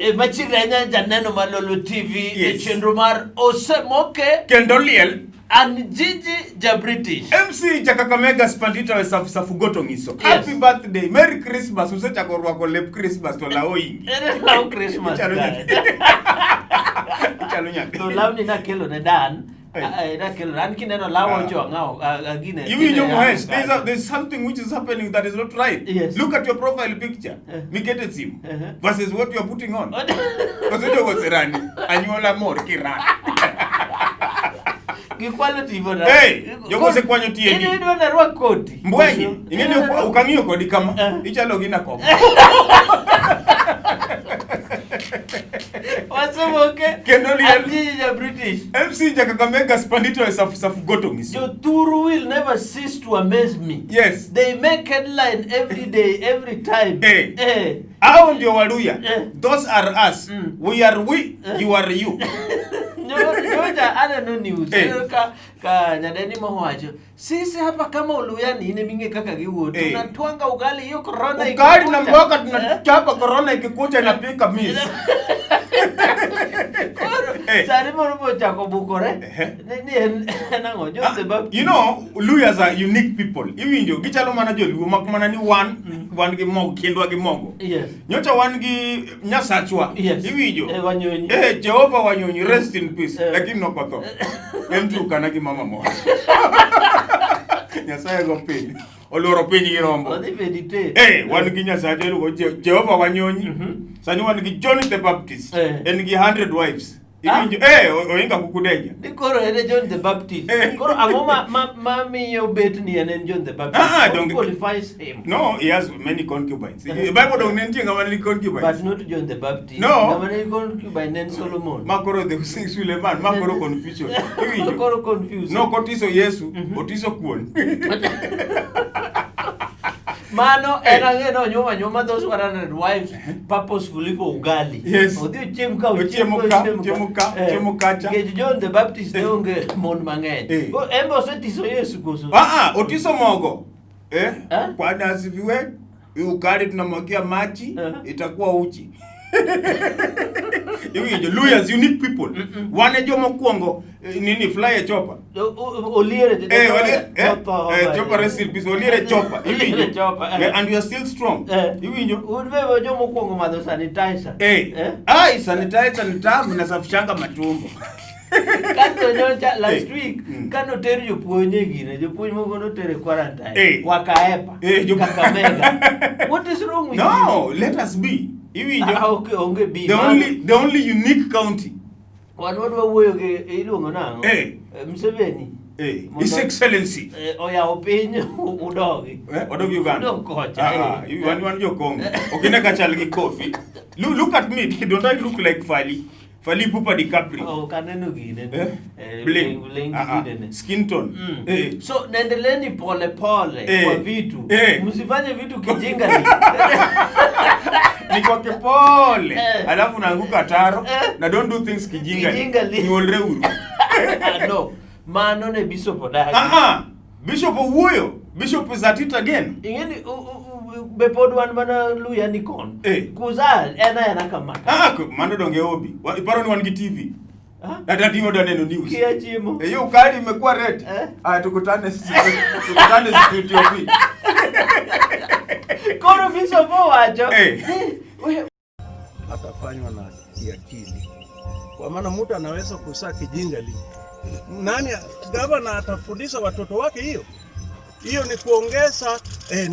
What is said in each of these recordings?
E machiegni ahinya janeno mar Lolwe TV e chenro mar Osemoke Kendo liel. An Gigi ja British. MC ja Kakamega Spandita we safu safu goto ngiso. Yes. Happy birthday. Merry Christmas. Usechako rwako lep Christmas to lawo ingi. Ere law Christmas Ichalo kae. nyathi. Ichalo nyathi. To lawni nakelo ne Dan. Hey. Nakelo an kineno lawa Ah. ocho ang'awo agine. Iwinjo gine Mohesh, yango there's something which is happening that is not right. Yes. Look at your profile picture. Eh. Mikete simu. Uh-huh. Versus what you are putting on. kanyo. Osejogo serani. Anyuola mor kiran. Gikwalo tipo na. Hey, jogo osekwanyo tiendi. Idwa narwak koti. Mbwenyi, Koso? ing'eni ok ang'iyo kodi kama. Eh. Ichalo gi nakoko. Wasemoke. Kendo liel. An Gigi ja British. MC ja Kakamega Spandito e safu safu goto ngiso. Jothuru will never cease to amaze me. Yes. They make headline every day, every time. Eh. Eh. Hao ndio Waluya. Eh. Those are us. We are we, you are you. Nyocha aneno news. Eh. Aneno ka nyadeni mowacho. Sisi hapa kama Uluyani ine minge kaka giwuo. Eh. Tunatwanga ugali hiyo corona Ugali na ikikuja. mboga tunachapa corona ikikuja inapika miss. Koro Eh. sani moro bochako bukore. Ehe. Ni en en ang'o? John the Baptist. You know, Luyas are unique people. Iwinjo, gichalo mana joluo mak mana ni wan gi mogo, kindwa gi mogo. Yes. Nyocha wan gi Nyasachwa. Yes. Iwinjo. Eh, Wanyonyi. Eh, Jehova Wanyonyi, rest in peace. Eh. Lakini nokotho. En Turkana gi mama moro. Nyasaye go piny. Oluoro piny gi rombo. Odhi meditate. Eh, wan gi Nyasaye iluongo Jehova Wanyonyi. Sani wan gi John the Baptist. Eh. En gi 100 wives. Ah. Iwinjo, eh, oinga kukudeja. Ni koro en e John the Baptist. Eh. Koro ang'o ma miyo bet ni en en John the Baptist? Ah, What qualifies him? No, he has many concubines. Eh. Bible dong ne nitie ng'ama nigi concubines. But not John the Baptist. No. Ng'ama ne concubine en Solomon. Ma koro the Suleiman, ma koro confusion. Iwinjo? Koro confused. No, kotiso Yesu, otiso kuon. Mano Eh. en ang'e ni onyuomo anyuoma those 100 wives purposefully for ugali. Yes. Odhi ochiem ka Ochiemo ka, ochiemo ka, Eh. ochiemo kacha. Nikech John the Baptist ne Eh. onge mon mang'eny. Eh. Ko en be osetiso Yesu koso? Ah, ah, otiso mogo. Eh? Eh? Bwana asifiwe. Hii Ugali tunamwagia maji, itakuwa uchi. Iwinjo, Luyas unique people. Wan e joma okuongo nini fly e chopa. Oliere Eh, chopper rest in peace. Oliere chopper. Oliere Iwinjo. chopper, eh. Eh, and we are still strong. Eh. Iwinjo. Un be joma okuongo madho sanitizer. Eh. Eh? Ai, sanitizer ni tamu inasafishanga matumbo. Kasto nyocha last Eh. week Mm. kanoter jopuonj e gine, jopuonj moko noter e quarantine. Eh. Wakaepa. Eh, Kakamega. What is wrong with No, let us be. you? Iwinjo. Ah, okay, onge bi. The only unique county. Wan wadwa wuoyo gi iluongo nang'o? Eh. Museveni. Eh, His Excellency. Oyawo piny udogi. Eh, odog Uganda. Udog kocha. Ah, ah, wan jo Congo. Ok ine ka chal gi Kofi. Look at me. Don't I look like Fally? Fally Ipupa DiCaprio. Oh, ok aneno gine. Eh? Eh, Bling. bling Ah, ah. ginene. Skin tone. Eh. So naendeleeni pole pole Eh. kwa vitu. Eh. Msifanye vitu kijinga ni. Ni kwa kipole. Eh. Alafu naanguka taro. Eh. Na don't do things kijinga. Kijinga. Nyuolre uru. Ah, no. Mano ne Bishop odagi. Ah, ah. Bishop owuoyo. Bishop is at it again. Ing'eni be pod wan mana Luya ni kon. Eh. Kuzaa en aena kama. Ah, ah, mano donge obi. Iparo ni wan gi TV. Ah? Hata TV wadwa neno news. Kia chiemo. Eh, hiyo ukali imekuwa red. Eh? Ah, tukutane studio B. Koro Bishop owacho. Eh. Ni, Atafanywa na kiakili, kwa maana mtu anaweza kusaa kijingali. Nani gavana atafundisha watoto wake hiyo? Hiyo ni kuongeza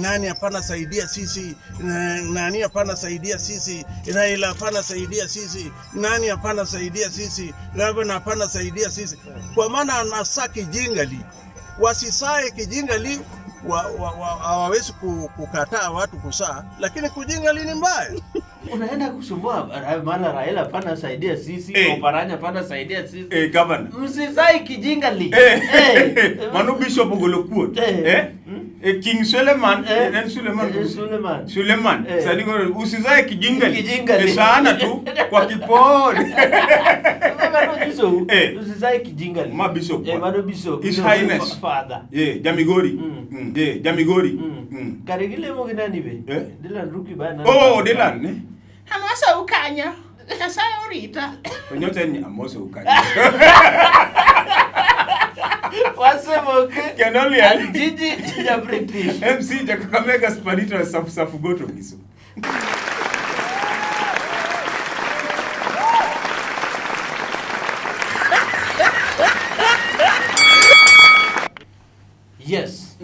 nani hapana saidia sisi nani hapana saidia sisi, Raila hapana saidia sisi, nani hapana saidia sisi, gavana hapana saidia sisi, kwa maana anasaa kijingali. Wasisae kijingali hawawezi kukataa watu kusaa, lakini kujingali ni mbaya. Unaenda kusumbua mara Raila pana saidia sisi, Eh. Oparanya pana saidia sisi. Eh, governor. Msisai kijingali. Eh. Eh. Mano Bishop ogolo kuot. Eh. Eh? Eh, King Suleiman, Eh. en Suleiman. Eh, Suleiman. Suleiman. Eh. Sani koro usizae kijingali. Kijingali. Eh, sana tu kwa kipole. Mano nyisou, Eh. usizae kijingali. Ma Bishop. Eh, mano Bishop. His Bishop Highness. Father. Yeah, Jamigori. Yeah, Jamigori. Kare gilemo gi nani be? Eh? Dylan Ruki ba nani? Oh, Dylan, eh? Hamasa ukanya. Nyasaye orita. To nyocha en ni amosou kanyo. Wasemoke. Kendo liel. Jiji ja British. MC ja Kakamega Spanito safu safu goto ngiso. Yes.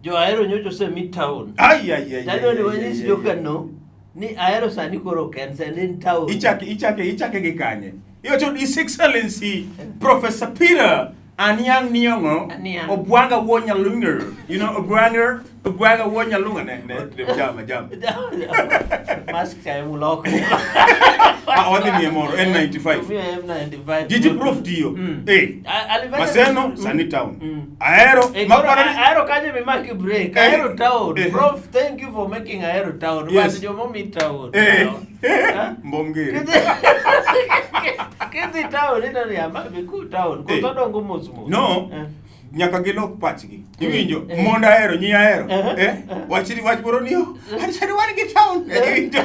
Jo Ahero nyocha osemi town. Ai ai ai. Tadwa ni ai, wanyis ai, ai, jokano ni Ahero sani koro ok en sani en town. Ichake gi kanye? Iwacho His Excellency Professor Peter Anyang' Nyong'o Anyang'. Obwanga Wuo Nyalunga. You know Obwanga Obwanga Wuo Nyalunga ne ne ne jama jama. Mask cha emuloko. Ah, wadhi miye moro N95. Miye M95. Gigi Prof tiyo. Mm. Eh. Alifanya Maseno vizuri. sani town. Mm. Ahero Eh, koro maparo ni Ahero kanyo mimaki break. Eh. Ahero town. Eh. Prof, thank you for making Ahero town. Yes. But jomomi town. Eh. Now. Huh? Mbomgere. Kidhi town ineno ni ama be ku town. Eh. Koso dongo mos mos. No. Eh. Nyaka gilok pachgi. Iwinjo? Eh. Mondo ahero, nyi ahero. Eh. Eh? Wach wach moro ni yo. An sani wan gi town. Iwinjo?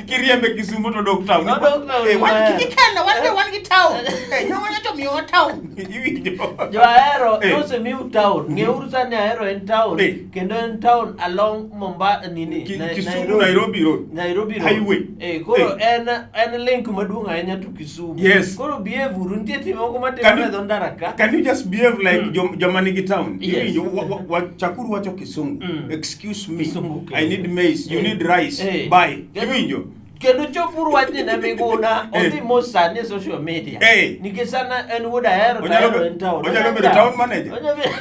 Kiriembe Kisumu to dok town. Odok town, Eh, wan eh. gi Kenya, wan be wan gi town. Eh, nyongo nyocha omiyowa town. Iwinjo? Jo Ahero Eh. nosemiu town. Ng'euru sani Ahero en town. Eh. Kendo en town along Mombasa nini. Kisumu Nairobi Road. Nairobi Road. Highway. Eh, koro Eh. en link maduong' ahinya to Kisumu. Yes. Koro behave uru nitie timbe moko Can matimore you- e dho ndara ka. Can you just behave like joma nigi town? Yes. Iwinjo? Chakuru wacho Kisungu. Excuse me. Kisungu kendo. I need maize. You Eh. need rice. Eh. Buy. Kendo- Iwinjo? Kendo chopuru wachni ne Miguna Eh. odhi mos sani e social media. Eh. Nikech sana en wuod Ahero to Onyalo Ahero en town. onyalo bedo town manager. Onyalo bedo-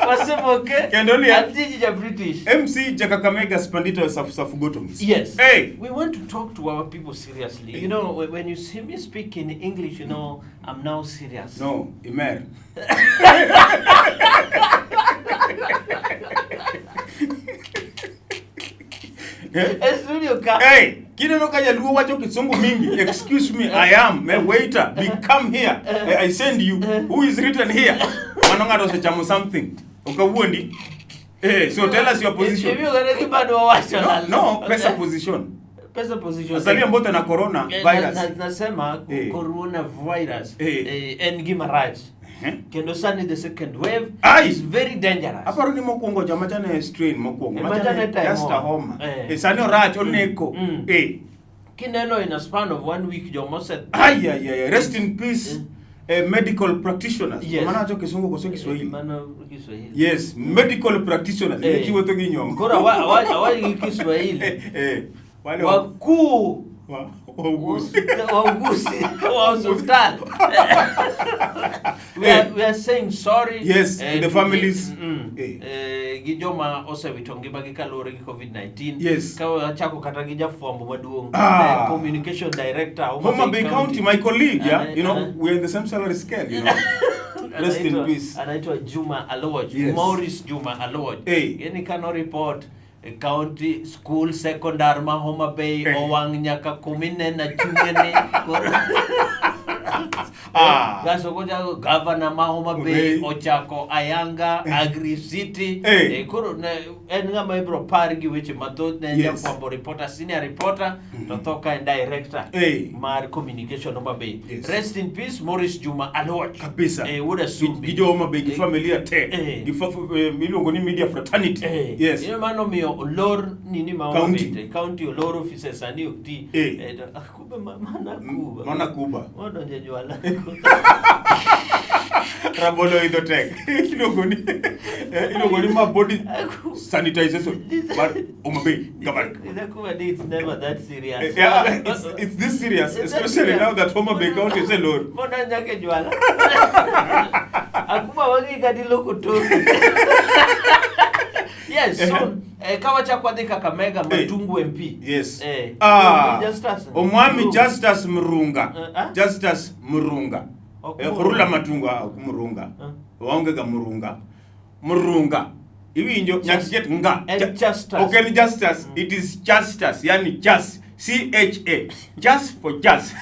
Wasemoke. Kendo liel. An Gigi ja British. MC Jakakamega Spandito Safu Safu Goto Ngiso. Yes. Hey. We want to talk to our people seriously. You know, when you see me speak in English, you know, I'm now serious. No, Imer. E studio ka. Hey, kineno ka jaluo wacho kisungu mingi. Excuse me, I am a waiter. Be come here. I send you. Who is written here? Mano ng'ato osechamo something. Ok awuondi. Eh, so tell us your position. Ibiyo kata gima wacho No, lal. no, pesa position. Pesa position. Asalia Mbote na corona Eh, virus. nasema Eh. coronavirus Eh. en gima rach. Eh. Kendo sani the second wave Ai! is very dangerous. Aparo ni mokwongo cha machane strain mokwongo. Eh, machane time just a homa. homa. Eh. Eh, sani orach oneko. Eh. Kineno in a span of one week jomose Ai, ai, ai, rest in peace. Medical practitioners. Yes. Mano wacho kisungu koso Kiswahili? Mano Kiswahili. Yes, medical practitioners. Eh. Kiwuotho gi nyongo. Koro awacho gi Kiswahili. Eh, wale Wakuu wauguzi. wauguzi wa hospitali. We are saying sorry Yes, to the families. Eh. Gi joma osewito ngimagi kaluwore gi COVID-19. Yes. Ka wachako kata gi jafwambo maduong' Ah. communication director Homa Homa Bay County, my colleague, yeah. You know, we're in the same salary scale, you know. Rest in peace. Anaitwa Juma Aloch. Yes. Maurice Juma Aloch. Eh. Yani kano report county school secondary ma Homa Bay Eh. owang' nyaka kuminena chungene. Koro Ah. Kaso kochako governor ma Homa Bay Bay. ochako ayanga Agri City. Eh. Koro en ng'ama ibiro par gi weche mathoth ne en Yes. jafwambo reporter, senior reporter to tho ka en director Eh. mar communication Homa Bay. Yes. Rest in peace Maurice Juma Aloch. Kabisa. Wuod Asumbi. Gi jo Homa Bay, gi familia te. Eh. Gi miluongo ni media fraternity. Eh. Yes. Ino mano miyo olor nini ma Homa County. Bay te. County olor offices sani ok ti. Eh. To, kumbe mana Kuba. Mana Kuba. Odonjo e jwala. Rabolo idho tek. Iluongo ni iluongo ni ma body sanitization mar Homa Bay governor. Kuba ni it's never that serious. Yeah, it's this serious, It's that especially serious. now that Homa Bay County is alone. Mondo nyaka e jwala. Akuba wagi kata iloko toki. Yes, so ka wachako wadhi Kakamega Matungu MP. Yes. Ah, Justus. Omwami Justus Murunga. Ah? Justus Murunga. Ok Khurula Matungu ok Murunga. Waonge ga Murunga. Murunga. Iwinjo nyaka iket nga. En Justus. Ok en Justus, it is Justus, yani just C H A. Just for just.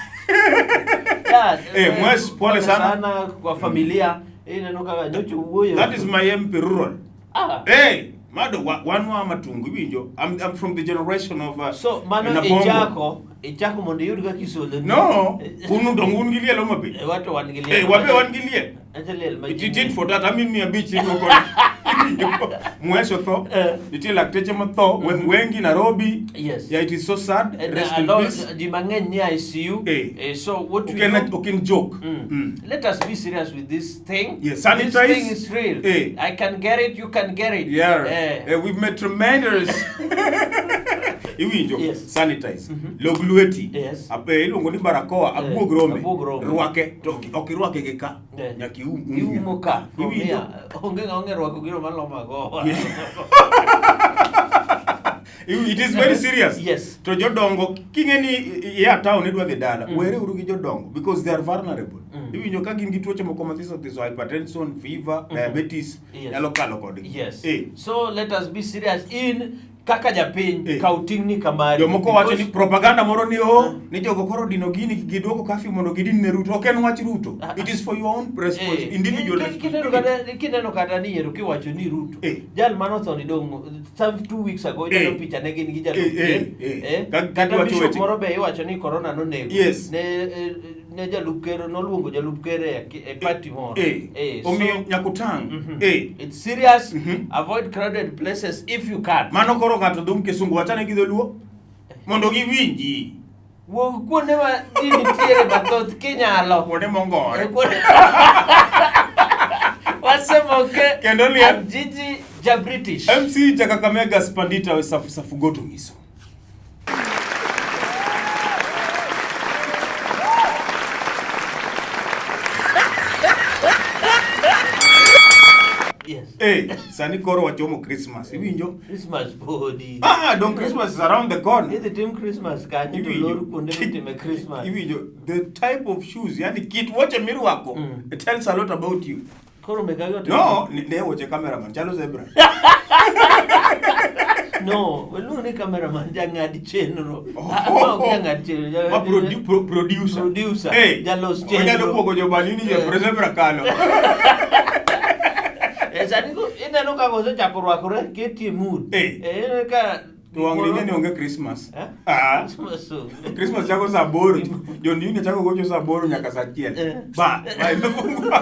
Yeah, Mwes, pole sana. Kwa familia. Ineno kaka nyocha wuoyo. That is my MP rural. Ah. Hey, Mado wan wa matungu iwinjo. I'm from the generation of So mano Nabongo. ichako mondo iyud kaka isolo. No, unu dong un gi liel Homa Bay. Eh, wato wan gi liel. Eh, wabe wan gi liel. Acha liel ma It ji it for that. I mean, 500 iluoko. Mweso tho. Eh. Nitie lakteche matho. Wengi Nairobi. Yes. Yeah, it is so sad. And, Rest a in lot, peace. ji mang'eny ni ICU. Eh. Eh, so what we Ok en do, ok en joke. Mm. Mm. Let us be serious with this thing. Yes, This sanitize. thing is real. Eh. I can get it, you can get it. Yeah. Eh. Eh, we've made tremendous. Iwinjo. Yes. Sanitize. Log lweti. Yes. Iluongo ni barakoa, Eh, abuog rombe. abuog rombe. Rwake. To ok irwake gi ka. Eh. Nyaka ium. Iumo ka. From Iwinjo. here. Onge ng'a rwako gino maloma go. Yeah. It is very serious. Yes. To jodongo king'e ni ia town idwa dhi dala, were uru gi jodongo because they are vulnerable. Iwinjo ka gin gi tuoche moko mathiso thiso, hypertension, fever, diabetes, Yes. nyalo kalo kodgi. Yes. Eh. So let us be serious in kaka japiny Eh. kaw ting'ni kamari. Jomoko wacho ni Because- propaganda moro ni o ni jogo koro dino gini giduoko curfew mondo gidin ne Ruto. Ok en wach Ruto. Ah. It is for your own respons Eh, individual kineno responsibility. kata ni ero kiwacho ni Ruto. Eh. Jal manotho ni dong some 2 weeks ago Eh. ineno picha ne gin gi jalup Eh, eh, ker. eh. Eh, Ka kata giwacho bishop weche- moro be iwacho ni corona nonego. Yes. Ne jalup ker noluongo jalup ker e party moro. Eh. Eh, so- Omiyo nyaka utang'. Mhm. Eh. It's serious. Mhm. Avoid crowded places if you can. Mano koro ng'ato dhum kisungu wachane gi dholuo mondo giwinji. Wuog kuonde ma ji nitiere mathoth kinyalo. Kuonde mongore. Eh, Wasemoke. Kendo liel. Am Gigi ja British. MC ja Kakamega Spandita we safu safu goto ngiso. Yes. Eh, sani koro wachomo Christmas. Iwinjo? Christmas podi. Ah, don Christmas is around the corner. Idhi tim Christmas kanyo to Iwinjo? lor kuonde mitime Christmas. Iwinjo, the type of shoes, yani kit wuoche mirwako, it tells a lot about you. Koro mekagi otimo- No, ne wuoche cameraman, chalo zebra. No, waluongo ni cameraman jang'ad chenro. Oh. Ah, ma ok jang'ad chenro. Ma producer. Producer. Eh, Jalos chenro. Onyalo buogo jobani ni Eh. zebra kalo. Eh, sani ineno kaka osechako rwakore ketie mood. Eh. Eh, ineno ka To wang' ni onge Christmas. Eh? Ah. Christmas onge. Christmas chako saa aboro, John Dini chako gocho saa aboro nyaka saa achiel. Eh. Ba, ba imefungwa.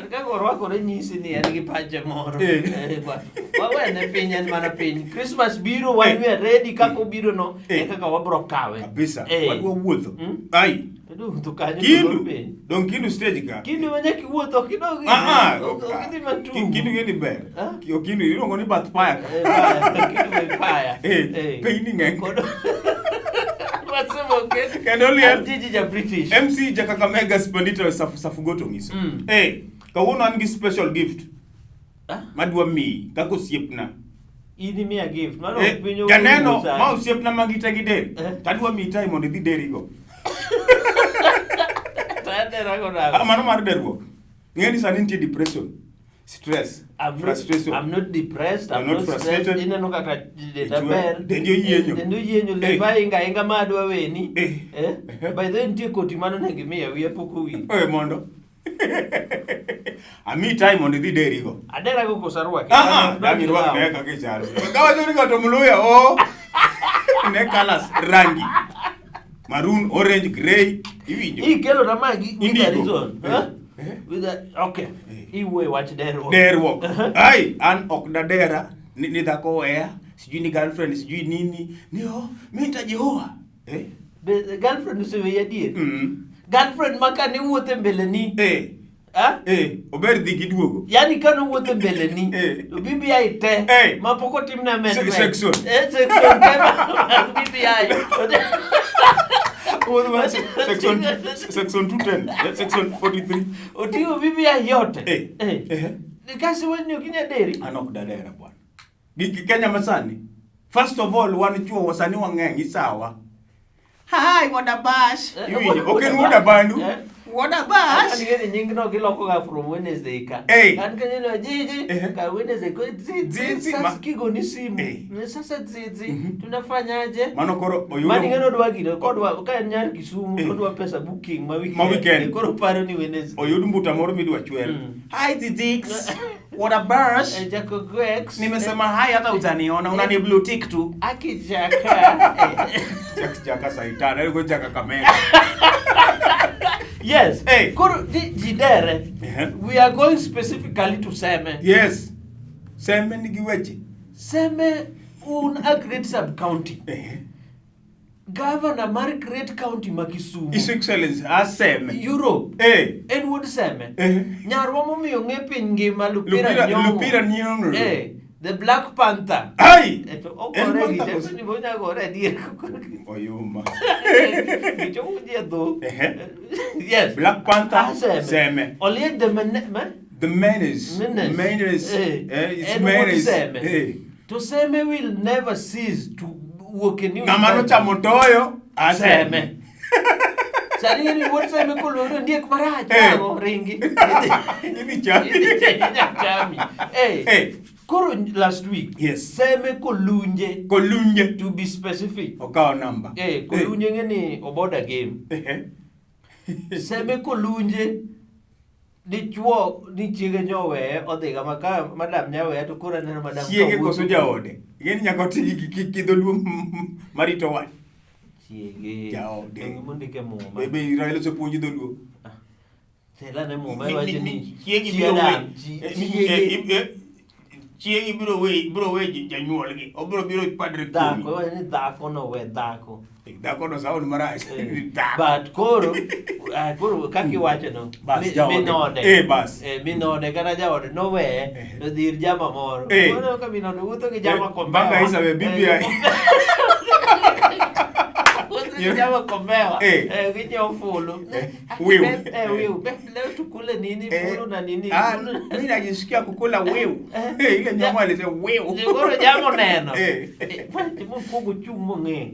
Kaka orwakore nyisi ni en gi pache moro. Eh. Eh, wawene piny en mana piny. Christmas biro wan Eh. we are ready kaka obiro no Eh. e kaka wabro kawe. Kabisa. Eh. Wadwa wuotho. Mm. Ai. Idwa kanyo to lor Kindu. piny. Dong Kindu stage ka. Kindu ma nyaka iwuoth ok idog. Ah, ah. Ok idhi matung. Kindu ng'eni ber. Ah? Kindu iluongo ni bath paya ka. Eh, paya. Kindu be paya. Eh, Eh. piny ni ng'eny. Wasemoke. Kendo liel. Jiji ja British. MC ja Kakamega Spandita safu safu goto ngiso. Mm. Eh, kawuono an gi special gift Ah? madwa miyi kaka osiepna. In imiya gift. Mano Eh, ok piny owinjo janeno sani. ma osiepna ma ngite gi del. Eh. Tadwa miyi time mondo idhi derigo. To adera go nang'o? Ah, mano mar derruok. Ng'e ni sani nitie depression, stress, frustration. I'm not depressed, I'm You're not not stressed. frustrated. Ineno kaka denda Ichwe- ber. dendi oyienyo. Dendi oyienyo, Eh. lepa inga inga ma adwa weni. Eh. Eh? By the way, nitie koti mano ne gimiya, wiya pok owil. Eh, mondo. Amiyi time mondo idhi derigo. Adera go koso arwake? Ah, ah, Don't dang irwak allow. ne kaka ichalo. Kawacho ni ng'ato mluya, oh. Ne colours, rangi. Maroon, orange, grey, iwinjo. Ikelo na magi with a Indigo. reason. Eh. Huh? Eh. With a, okay. Eh. Iwuoye wach derruok. Derruok. Ai, an ok dadera ni dhako oweya, sijui ni girlfriend, sijui nini. Ni oh, mi nitajioa. Eh? Be girlfriend oseweyi adier? Mm. Girlfriend ma kane wuotho e mbele ni. Eh. Ah? Eh, ober dhi gi duogo. Yani kane owuotho e mbele ni, Eh. to BBI te, Eh. ma pok otimne amendment. Section. Eh, section te mag BBI. Wuodh mar section 210, section 43. Oting'o BBI yote. Eh. Eh. Eh. Kasi wach ni ok inyal deri. An ok dadera bwana. Gi Kenya masani. First of all, wan chuo sani wang'eny isawa. Hi, Wadabash. Eh, Iwinjo, ok en Wadabandu. Eh. Wadabash. An ing'e ni nyingno giloko ga from Wednesday ka. Eh. An kanyo no jiji Eh. ka Wednesday ko dzidzi Dzidzi, sasa kigoni simu. Eh. Ne sasa dzidzi tunafanyaje? Mano koro oyudo Mano ing'e nodwa gino kodwa ka en nyar Kisumu Eh. odwa pesa booking ma weekend. Ma weekend. Koro paro ni Wednesday. Oyud mbuta moro midwa chwer. Mm. Hi, Zizix. What a burst. Jako Grex. Nimesema hai hata utaniona, unani blue tick tu. Akijaka. Jack Jaka Saitana, yuko Jaka Kamera. Yes. Hey. Koro jidere. Eh. We are going specifically to Seme. Yes. Seme nigi weche. Seme un a great sub county. Eh. Governor mar great county ma Kisumu. His Excellency Aseme. Europe. Eh. En wuod Seme. Eh. Nyarwa momiyo ng'e piny ngima Lupira Lupira- Nyong'o. Lupira Nyong'o. Eh. The Black Panther. Ai! Eh, to En ogore gi Panther koso? ni bonyagore adier. Oyuma. Gichopo ji e dhok. Ehe. Yes. Black Panther, Aseme. Seme. Oliech the me? The menace. Menace. Menace. Eh. Eh, it's En wuod menace. Seme. Eh. To Seme will never cease to wuok e news. Ng'ama nochamo toyo, Seme. Aseme. Sani ni wuod Seme koluoro ndiek marach. Eh. Ang'o, ringi. Idhi chami. Idhi chami. Eh. Eh. Koro last week. Yes. Seme kolunje. Kolunje. To be specific. Okawo namba. Eh, kolunje ng'e ni oboda game. Eh. Seme kolunje dichuo ni chiege nyoweye odhi kama ka madam nyaweye to koro aneno madam Chiege kawuotho. koso jaode. Ing'e ni nyaka oti gi dholuo marito wach. Chiege. Jaode. Donge mondike muma. Be Raila osepuonji dholuo. Tela ne muma iwacho ni Chiegi biro chiedam, we- chiege chiegi biro we janyuolgi. Obiro biro padre dhako kuomi. iwacho ni dhako nowe dhako. Dhako no sound marach. Eh, Dhako. But koro koro kaka iwacho no Bas, jaode. minode. Eh, bas. Eh, minode kata jaode noweye Eh. to dhi ir jama moro. Eh. Koro ka minode wuotho gi jama Eh, kombewa. bang' Aisha we bibi Eh, ai. wuotho gi jama kombewa. Eh. Eh, ginyiewo fulu. Eh, Ati wiu. eh, wiu. Be, leo tukule nini Eh, fulu na nini. ah, fulu. mimi najisikia kukula wiu. Eh. Eh, ile nyama alisema wiu. Koro jamo neno. Eh. Eh, mokwongo chung' mong'e.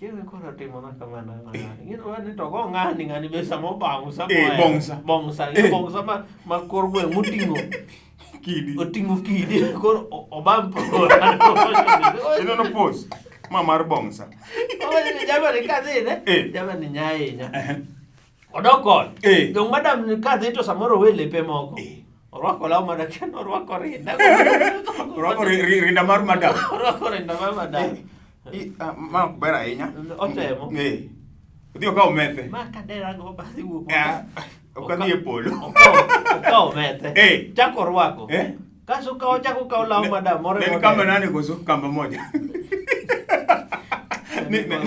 Chieng' koro otimona kamano. Ing'e ni to go ng'ani ng'ani be sama obang'sa Eh, mohero. bongsa. Bongsa. Eh. Ing'e bongsa ma kor gweng' moting'o Kidi. oting'o kidi koro obam Ineno pose. Ma mar bongsa. Jamani kadhine. Eh. Jamani nya ahinya. Eh. Odok ot. Eh. Dong madam ni kadhi to samoro owe lepe moko. Eh. Orwako law mana kendo orwako rinda. Orwako rinda mar madam. Orwako rinda mar madam. Ma ok ber ahinya. Otemo. Eh. Odhi okawo methe. Ma kadera go badhi wuok. Ah, ok adhi e polo. Okawo methe. Eh. Chako orwako. Eh. Kaso okawo chako okawo law madam moro. Ne en kamba nane koso kamba moja.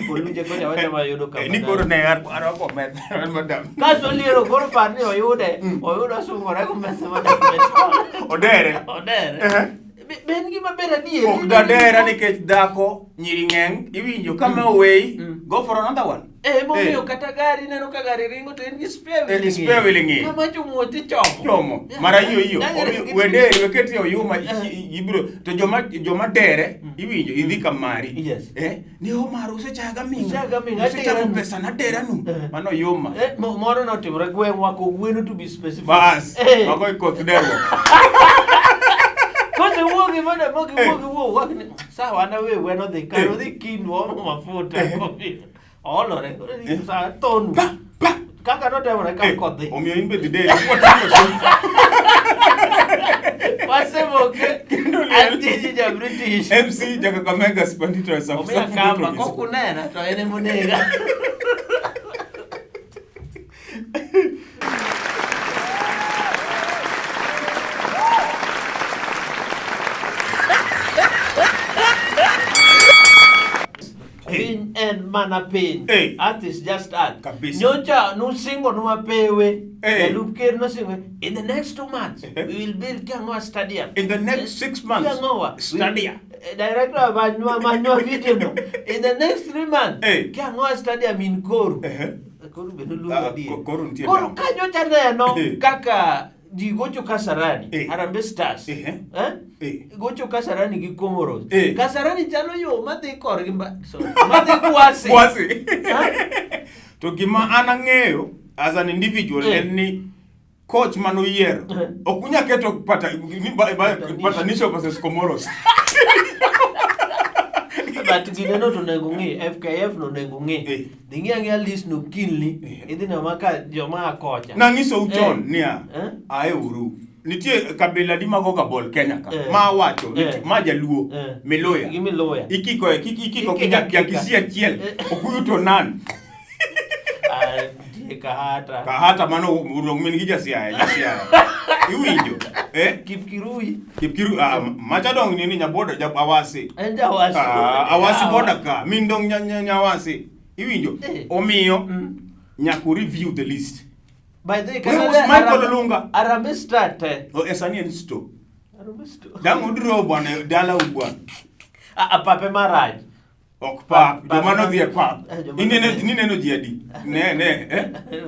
Kolunje kocha wacho mayudo kamba Ni koro nane. ne arwako methe mar madam. Kaso oliero koro par ni oyude, oyudo osungore go methe madam. Odere. Odere. Eh. Be en gima ber adier. Ok dadera nikech dhako nyiri ng'eny iwinjo kama oweyi go for another one. Eh, emomiyo Eh. kata gari ineno ka gari ringo to en gi spare wheel En gi spare wheel e ng'eye. Kama chomuoch ichomo. Chomo. Mara iyo iyo. Nyanya Omiyo gi- wederi weketi oyuma ibiro to joma dere iwinjo idhi kamari. Yes. Eh, ni Omar usechaga ming'a. Usechaga ming'a, Usechamo ateranu. pesa na deranu. Eh. Mano oyuma. Eh, moro notimore gweng'wa kogweno to be specific. Bas. Eh. Mago e koth derruok. Kose wuok gi mondo mo gi Eh. wuok gi wuok wak ni sawa an awe gweno dhi kar Eh. odhi kindu omo mafuta. Eh. Oolore. Koro ni Eh. Sawa tonu. Pa, pa. Kaka notimore ka Eh, koth dhi. Omiyo in be dhi deri. Watimo Wasemoke. Kendo liel. An tiji ja British. MC Jakakamega Spandito Safu Omiya Safu kamba duto kokunena to en emonega. Piny en mana piny. Hey. Earth is just earth. Kabisa. Nyocha nusingo nwa pewe. Hey. Jalup ker nosingo in the next 2 months Eh. we will build Kiang'owa Stadium. In the next 6 months. Kiang'owa. Stadia. Director manywa video no. In the next 3 months Hey. Kiang'owa Stadium in Koru. Eh. Koru be noluongo Ah, adier. Koru nitie Koru dam. kanyocha neno Eh. kaka ji gocho Kasarani, Eh. Harambee Stars. Eh. Eh? Eh. Gocho Kasarani gi Comoros. Eh. Kasarani chalo yo madhi korgi sorry, madhi Kwasi. Kwasi. Ha? To gima an ang'eyo as an individual Eh. en ni coach manoyiero Eh. ok unyal keto Patanisho. patanisho versus Comoros. But gineno to onego ng'i, FKF no onego ng'i. Eh. Dhi ng'i ang'iya list no kinli, Eh. idhi neno ma ka joma a kocha. Nang'isou chon Eh. niya, Eh? ae uru. Nitie kabila di mago ga bol Kenya ka. Eh. Ma wacho, Eh. ma jaluo, Eh. Miluya. Gi Miluya. Ikiko e kik ikiko Ikiko gi ja akika. Kisii achiel. Eh. Okuyu to nan. Ah, nitie Kahata. Kahata mano rong min gi jasiaya, jasiaya. Iwinjo? Eh? Kipkirui. Kipkiru ah, macha dong nini nyaboda ja awasi. En jawasi. Ah, awasi Yawa. boda ka. Min dong nya nya nyawasi. Iwinjo? Eh. Omiyo Mm. nyaka review the list. By the way, Where kata was le- Michael Harambee- Olunga? Harambee Star te. Oh, esani en sto. Harambee Star. Dang udro bwana dala ubwana. Ah, ah, pape marach. Ok pap, Pap- joma nodhi e pap. Eh, joma Ineno nodhi. nineno ji adi? Ne ne, eh?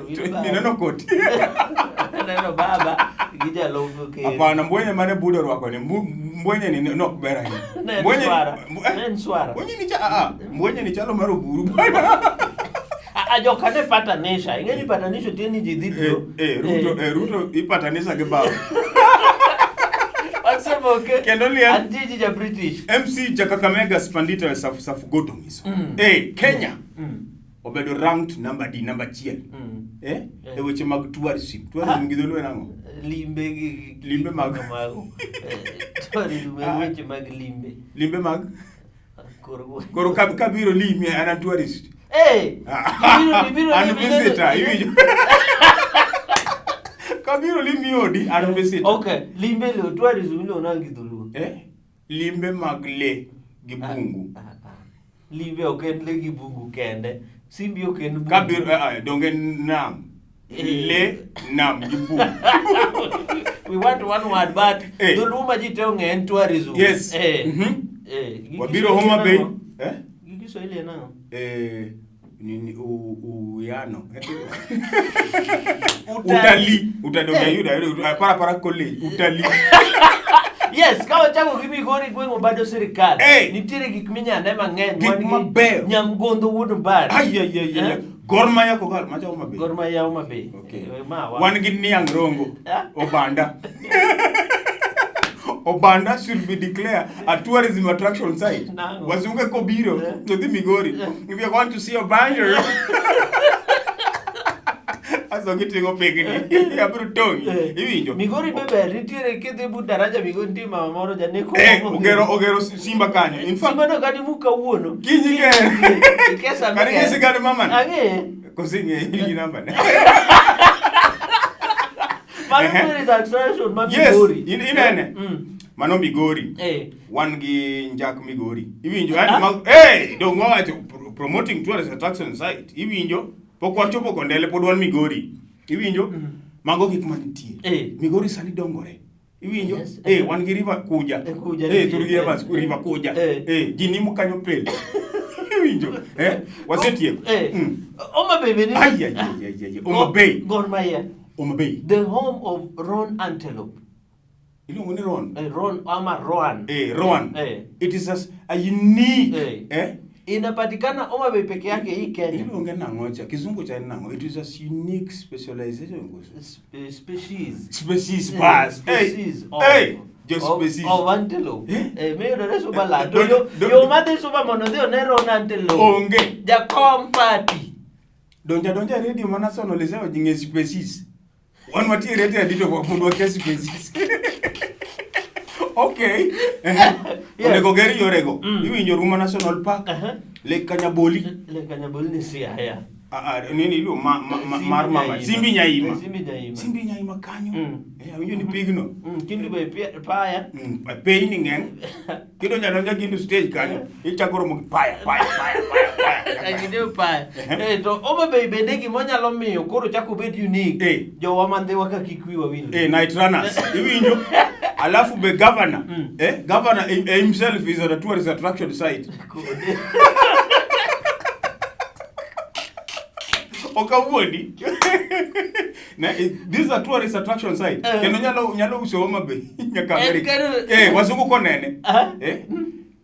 Wilbaro. Nineno koti. Aneno baba gi jalup ker. Hapana, mbwenye mane Buda orwako ni mbwenye ni nok ber ahinya. Ne en Mbwenye swara. eh, Ne en swara. Mbwenye ni cha ah, ah, mbwenye ni chalo mar oburu bwana. Ah, ah, joka ne patanisha. Ing'e ni patanisho tiende ni ji dhi Eh, biro. eh, Ruto, eh, Ruto ipatanisa gi baba. Wasemoke. Kendo liel. An jiji ja British. MC ja Kakamega Spandita we safu safu goto ngiso. Mm. Eh, Kenya Mm. obedo ranked number D, number achiel. Mm. Eh? Eh. E weche mag tourism. Tourism gi dholuo en ang'o? Limbe gi Limbe mag- mago. Eh, tourism en Ah. weche mag limbe. Limbe mag Koro Koro kabiro limi an an tourist. Eh! Ibiro An ibiro visitor, iwinjo. Kabiro limi odi, an visitor. Okay, limbe lo tourism iluongo nang'o gi dholuo? Eh? Limbe mag le gi bungu. Ah, ah, ah. Limbe ok en le gi bungu kende. Simbi ok en bungu. Kabiro eh, eh, donge nam. Eh. Le nam gi bungu. We want one word but Eh. dholuo ma ji te ong'e en tourism. Yes. Eh. Mhm. Eh. Gi Wabiro Kiswahili Homa en Bay. ang'o? Eh? Gi Kiswahili en ang'o? Eh, nini uwiano. Utalii. Utalii Eh. ayudo ayudo para para college. Utalii. Yes, ka wachako gi Migori gweng' Obado sirikal. Eh. Nitiere gik minyane mang'eny. Gik Wan gi mabeyo. Nyamgondho wuod Mbari. Ai ai ai ai. Eh? Gor Mahia kogal macha Homa Bay. Gor Mahia Homa Bay. Okay. Eh, ma wa. Wan gi niang' rongo. Ah. Obanda. Obanda should be declared a tourism attraction site. Nang'o? Wazungu kobiro Eh. to dhi Migori. If you want to see Obanda. Aso giting'o pigni. Abiro tong'i. Eh. Iwinjo? Migori be ber, nitiere kidhi but daraja Migori nitie mama moro janeko. Eh, ogero ogero simba kanyo. In fact, Simba no kata imuk kawuono. Kiny ger. Ikesa Kata ing'e sigand mamano? Ang'eye. Koso ing'e gi namba ne. Mano Ehe. tourist attraction ma Yes, Migori. inene. Mm. Mano Migori. Eh. Wan gi njak Migori. Iwinjo? Ah. Yani mag hey, dong wawacho promoting tourist attraction site. Iwinjo? Pok wachopo Kondele pod wan Migori. Iwinjo? Mago gik manitie. Eh. Migori sani dongore. Iwinjo? Yes. Eh, wan gi river Kuja. Eh, Kuja Eh, nitie. Turgi Evans, river Kuja. Eh. Eh, ji nimo kanyo pile. Iwinjo? Eh, wasetieko. Eh. Mm. Homa Bay bende. Ai, ai, ai, ai, ai. Homa Bay. Gor Mahia. Homa Bay. The home of Ron Antelope. Iluongo ni Ron. Eh, Ron ama Roan. Eh, Roan. Eh. It is a unique. Eh. Eh? Inapatikana Homa Bay peke yake hii Kenya. Iluonge nang'o cha? Kizungu cha en nang'o? It is a unique specialization. Koso. Species. Species Eh, bas. species Hey. of, Hey. Jo of, species. of antelope. Eh? Eh, miyudore Subaland. To Don't- yo, don't- yo madhi Suba mondo odhi one Ron Antelope. Onge. Jakom party. Donja donja e radio ma national isewa ji ng'e species. Wan watie radio adi to pod wakia species. Okay. Yes. Onego ger yorego. Mm. Iwinjo Ruma National Park. Uh-huh. Lake Kanyaboli. Le Kanyaboli ni Siaya. Ah, ah, nini iluongo ma, ma, ma, Simbi mar mama Nyaima. Simbi Nyaima. Eh, Simbi Nyaima. Simbi Nyaima kanyo. Mm. Eh, awinjo ni pigno. Mm, Kendu be paya. Mm, piny ni ng'eny. Kidonjo adonja Kindu stage kanyo, ichako romo gi paya, paya, paya, paya, paya. Akideo paya. Eh, to Homa Bay bende gimonyalo miyo koro chako bet unique. Eh. Jowa mandhiwa ka kik wiwa wil. Eh, night runners. Iwinjo? Alafu be governor. Mm. Eh, governor himself is at a tourist attraction site. Kode. Ok awuondi. Ne, this is a tourist attraction site. Eh. Kendo nyalo nyalo uso Homa Bay nyaka En America. kendo- Eh, wazungu konene. Ah. Eh?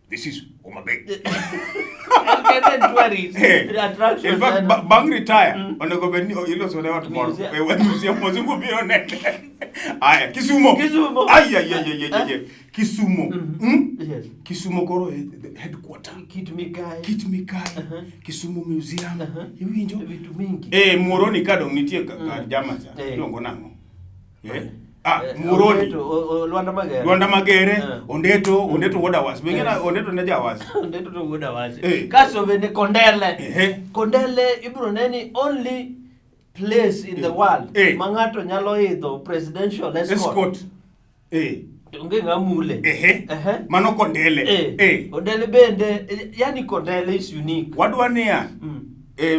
This is Homa Bay. En kende en tourist Eh. attraction. In fact, site. bang' retire, Mm. onego bed ni iloso ne ot moro. Museum. Eh, museum wazungu biro nene. Aya, Kisumo. Kisumo. Ay, ay, ay, ay, ay, ay. Kisumo. Mhm. Mm? Yes. Kisumo koro e the headquarter. Kit Mikayi. Kit Mikayi. Uh-huh. Kisumu Museum. Uh-huh. Iwinjo? Vitu mingi. Eh, Muhoroni ka dong nitie kar Mm. jama cha. Eh. Iluongo nang'o? Eh? Ah, Muhoroni. Ondeto, Lwanda Magere. Lwanda Magere, Ondeto, Ondeto wuod Awasi. Be ing'e Ondeto ne ja Awasi? Ondeto to wuod Awasi. Eh. Kasto bende Kondele. Ehe. Kondele ibiro ne ni only place in the world Eh. ma ng'ato nyalo idho presidential escort. Escort. Eh. To onge ng'ama mule. Ehe. Ehe. Mano Kondele. Eh. Eh. Kondele bende, yani Kondele is unique. Wadwa niya, Mm.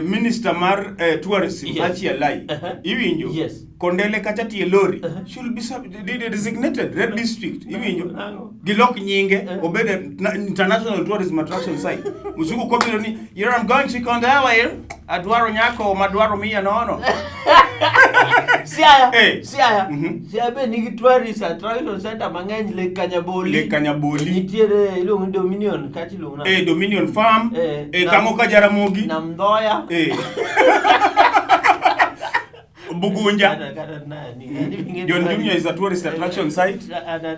minister mar tourism Yes. Hachi Alai. Iwinjo? Yes. Kondele kacha tie lori should be designated red district. Iwinjo? Nang'o? Gilok nyinge obed international tourism attraction site. Mzungu kobiro ni, you know, I'm going to Kondele. Adwaro nyako madwaro miya nono. Siaya, Eh. Siaya, Mhm. Siaya be nigi tourist attraction center mang'eny Lake Kanyaboli. Lake Kanyaboli. Nitiere iluongo ni Dominion kata iluongo nang'o? Dominion Farm. Eh, Kang'o ka Jaramogi. Nam Ndhoya. Bugunja. Kata nani, nani John Junior is a tourist attraction site.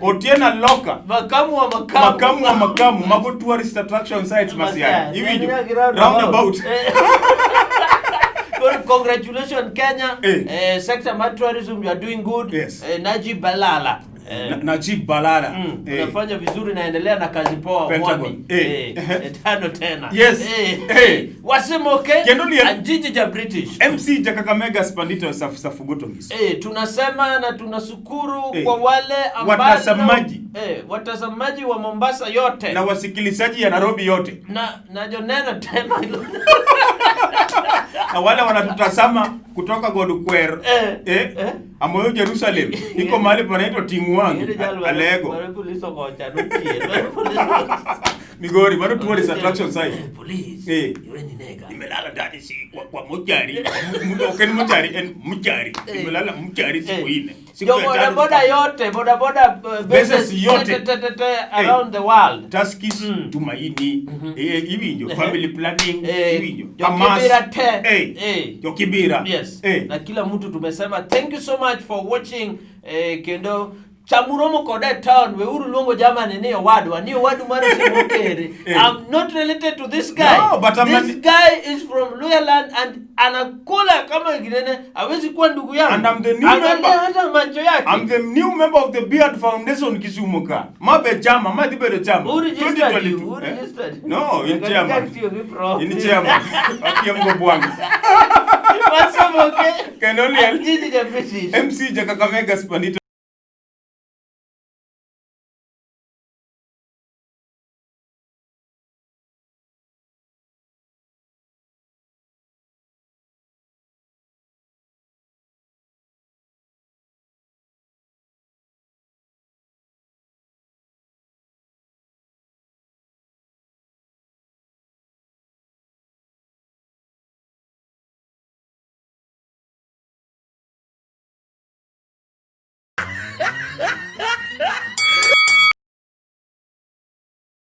Otieno Loka. Makamu wa makamu. Makamu wa makamu. Mago tourist attraction sites Masiaya. Iwinjo? Yani Roundabout. Well, congratulations Kenya. Eh. Sector mar tourism you are doing good. Yes. Najib Balala. Najib Balala. Unafanya vizuri, naendelea na kazi poa Pentagon. Mwami. Eh. Tano tena. Yes. Wasimoke. Kendo liel- Anjiji ja British. MC Jakakamega Spandito Safugoto Ngiso. Tunasema na tunashukuru Eh. kwa wale ambao Watazamaji. Watazamaji wa Mombasa yote Na wasikilizaji ya Nairobi yote. na joneno tena Na wale wanatutazama kutoka Godkwer. Eh. Amoyo Jerusalem. Iko mahali panaitwa Tingwang. Ere jal Alego. mare police okocha nochie, mare police- Migori bado tourist attraction site. Police. Yule ni nega. Nimelala ndani si kwa mochari. Ok en mochari, en mochari. Nimelala mochari siku nne. Siku Jo ya tano bodaboda yote, bodaboda Business yote. te, around the world. Tuskys, Tumaini, iwinjo, family planning, iwinjo. Jo Kibira te. Jo Kibira. Yes. Na kila mtu tumesema thank you so much for watching kendo chamuromo koda e town weuru luongo jamani ni owadwa ni owadu mar Osimokere. I'm not related to this guy. No, but I'm this guy is from Luhyaland and anakula kama kinene hawezi kuwa ndugu yangu. And I'm the new Angalia member. hata macho yake. I'm the new member of the Beard Foundation Kisumu ka. Mabe chama, ma dhi bedo chama. Who registered you? 2022, Who eh? registered you? No, in Katika chairman. tiyo gi pro. In chairman. Akiem go bwang. Wasomoke. Kendo liel. Anjiji ja British. MC Jakakamega Spandito.